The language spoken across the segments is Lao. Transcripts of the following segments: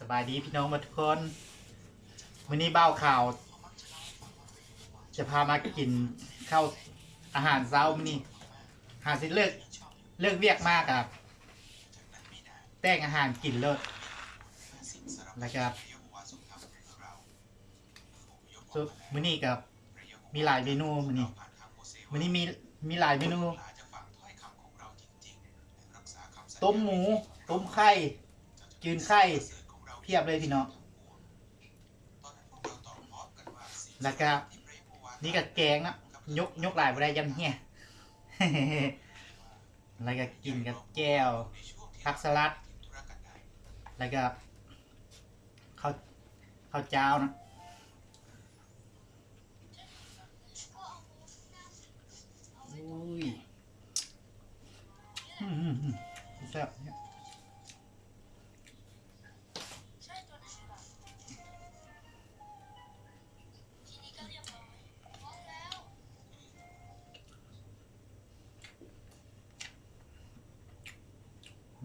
ສະບາຍດີພີ່ນ້ອງເບິດທຸກຄົນ ມື້ນີ້ບ່າວຂາວຈະພາມາກິນເຂົ້າ ອາຫານເຊົ້າມື້ນີ້ ຫາຊິເລີກ ເລີກວຽກມາກະແຕ່ງອາຫານກິນໂລດ ແລ້ວກະ ມື້ນີ້ກະມີຫຼາຍເມນູ ມື້ນີ້ ມື້ນີ້ມີ ມີຫຼາຍເມນູ ຕົ້ມໝູ ຕົ້ມໄຂ່ ຈືນໄຂ່ ພຽບເລີຍພີ່ນ້ອງ ແລ້ວກະ ນີ້ກະແກງເນາະ ຍົກ ຍົກຫຼາຍບໍ່ໄດ້ ຢ້ານເຫ່ຍ ແລ້ວກະກິນກັບແຈ່ວ ຜັກສະຫຼັດ ແລ້ວກະ ເຂົ້າ ເຂົ້າຈ້າວນະ ໂອ້ຍ ອືມ ແຊບ.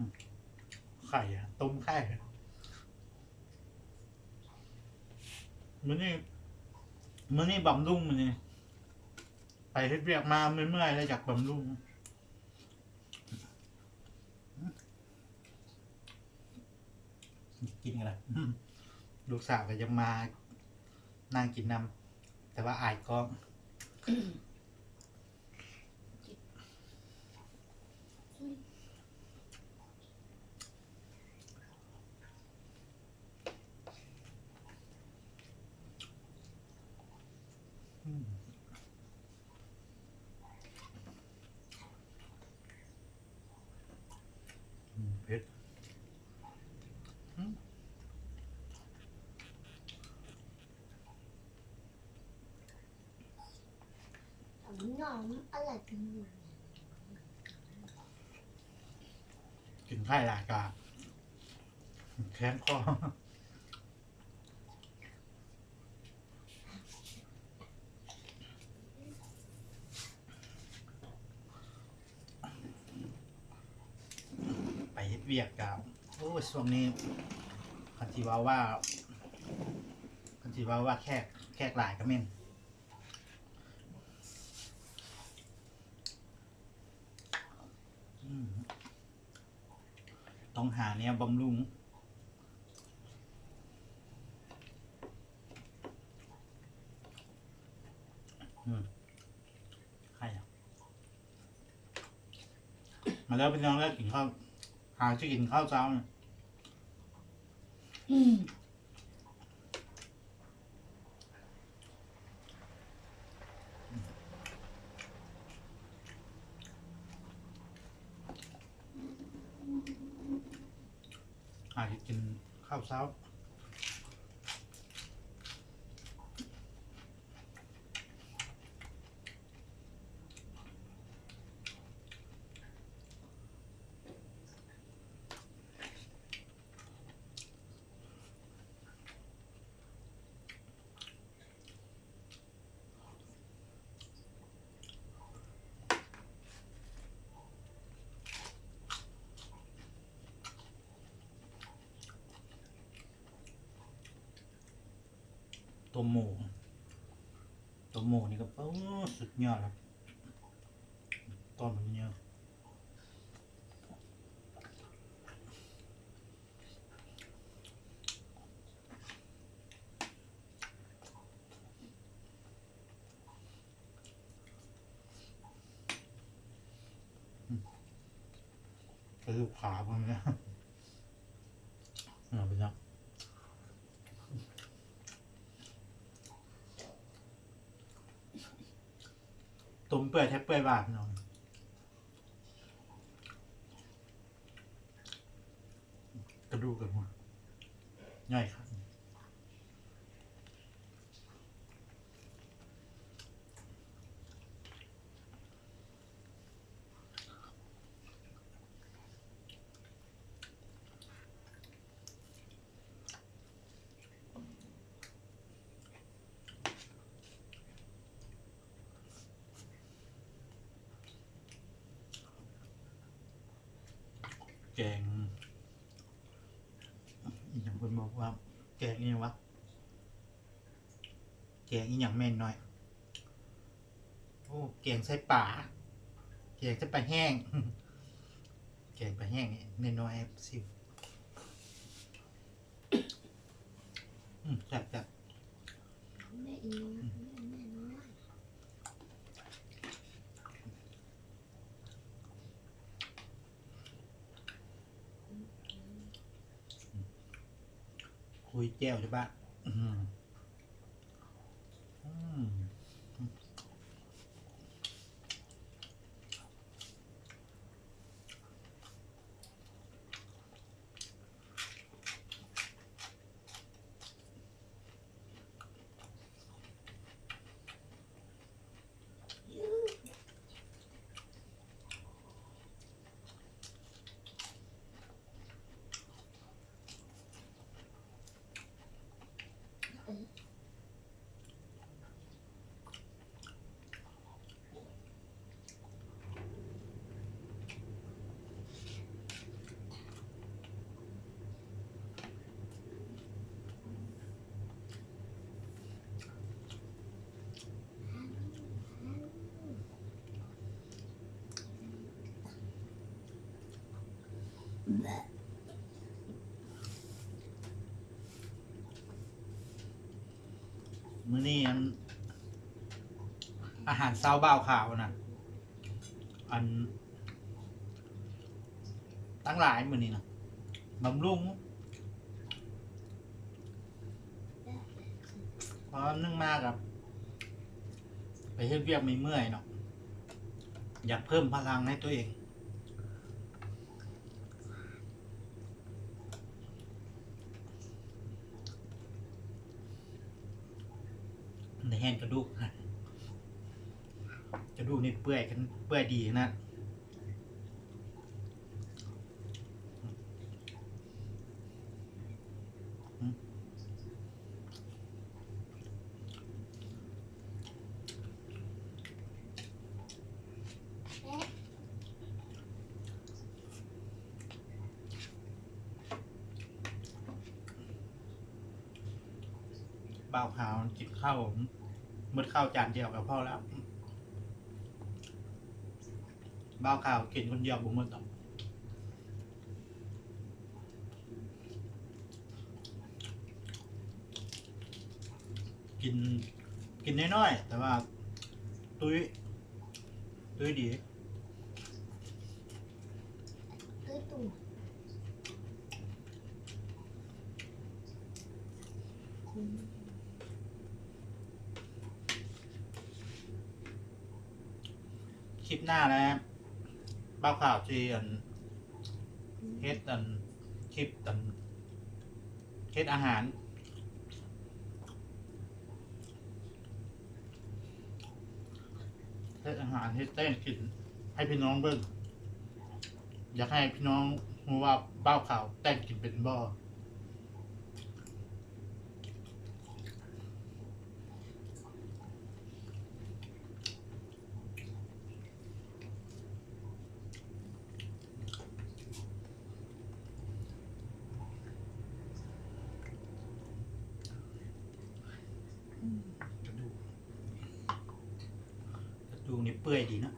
ອືມ ໄຂ່ ຕົ້ມໄຂ່ ມື້ນີ້ ມື້ນີ້ບຳລຸງ ມື້ນີ້ໄປເຮັດວຽກມາເມື່ອຍໆ ແລ້ວຢາກບຳລຸງ. ກິນກັນລະ ລູກສາວກະຍັງມານັ່ງກິນນຳ ແຕ່ວ່າອາຍກ້ອງ. ອືມ ອືມ ເຜັດ ອືມ ກິນໄຂ່ຫຼາຍກະແຂງຄໍ. ໄປເຮັດວຽກກະ ໂອ້ຍ ຊ່ວງນີ້ ຄັນຊິເວົ້າວ່າ ຄັນຊິເວົ້າວ່າແຂກ ແຂກຫຼາຍກະແມ່ນ ອືມ ຕ້ອງຫາແນວບຳລຸງ ອືມ ໄຂ່ອະ ມາເດີພີ່ນ້ອງເດີ ກິນເຂົ້າ ຫາຊິກິນເຂົ້າເຊົ້າ ອືມ. ຫາກິນເຂົ້າເຊົ້າ. ຕົ້ມໝູ ຕົ້ມໝູນີ້ກະ ໂອ້ ສຸດຍອດແລ້ວ ຕອນມັນຍາວ. ກະດູກຂາເພິ່ນເນາະ ເອົາໄປເນາະ ຕົ້ມເປື່ອຍແທ້ເປື່ອຍວ່າພີ່ນ້ອງ. ກະດູກກັນຫົວ ໃຫຍ່ຄັກ. ແກງ ອີ່ຫຍັງ ເພິ່ນບອກວ່າແກງອີ່ຫຍັງວະ ແກງອີ່ຫຍັງແມ່ນນ້ອຍ? ໂອ້ ແກງໃສ່ປາ ແກງໃສ່ປາແຫ້ງ ແກງປາແຫ້ງນີ້ນ້ອຍໆ ຊິມ ອືມ ແຊບໆ. ແມ່ອີ ອືມ ແມ່ ແມ່ນ້ອຍ ຄຸຍແຈ່ວໃສ່ປາ ອືມ ອືມ. ມື້ນີ້ອັນ ອາຫານເຊົ້າບ່າວຂາວນະ ອັນ ຕັ້ງຫຼາຍມື້ນີ້ນະ ບຳລຸງ ເພາະໜຶ່ງມາກະໄປເຮັດວຽກເມື່ອຍໆເນາະ ຢາກເພີ່ມພະລັງໃຫ້ຕົວເອງ. ໃນແຮງກະດູກ ກະດູກນີ້ເປື່ອຍ ເປື່ອຍດີຂະໜາດ. ບ່າວຂາວກິນເຂົ້າ ໝົດເຂົ້າຈານດຽວກະພໍແລ້ວ. ບ່າວຂາວກິນຄົນດຽວບໍ່ໝົດດອກ. ກິນ ກິນນ້ອຍໆ ແຕ່ວ່າຕຸ້ຍ ຕຸ້ຍດີ. ຄລິບໜ້າແລ້ວ ບ່າວຂາວຊິ ອັນ ເຮັດ ອັນ ຄລິບ ອັນ ເຮັດອາຫານ ເຮັດອາຫານ ເຮັດແຕ່ງກິນໃຫ້ພີ່ນ້ອງເບິ່ງ. ຢາກໃຫ້ພີ່ນ້ອງຮູ້ວ່າບ່າວຂາວແຕ່ງກິນເປັນບໍ່. ກະດູກ ກະດູກນີ້ເປື່ອຍດີເນາະ.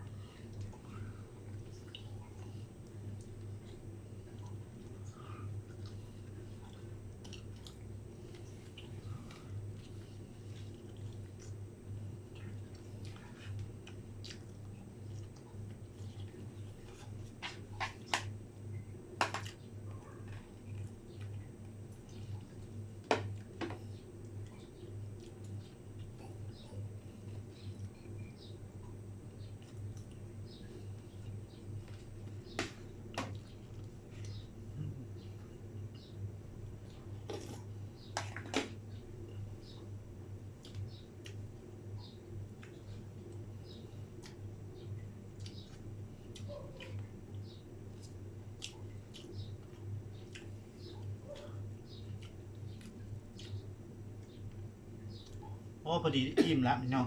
ໂອ້ ພໍດີອີ່ມລະພີ່ນ້ອງ.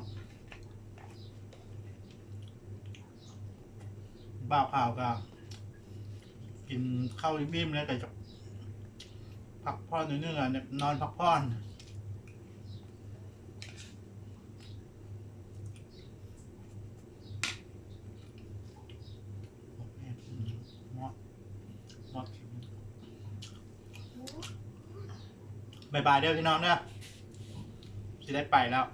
ບ່າວຂາວກະກິນເຂົ້າອີ່ມໆ ແລ້ວກະຢາກ ພັກຜ່ອນໜ້ອຍໜຶ່ງ ແລ້ວນອນພັກຜ່ອນ. ບາຍບາຍເດີພີ່ນ້ອງເດີ ຊິໄດ້ໄປແລ້ວ.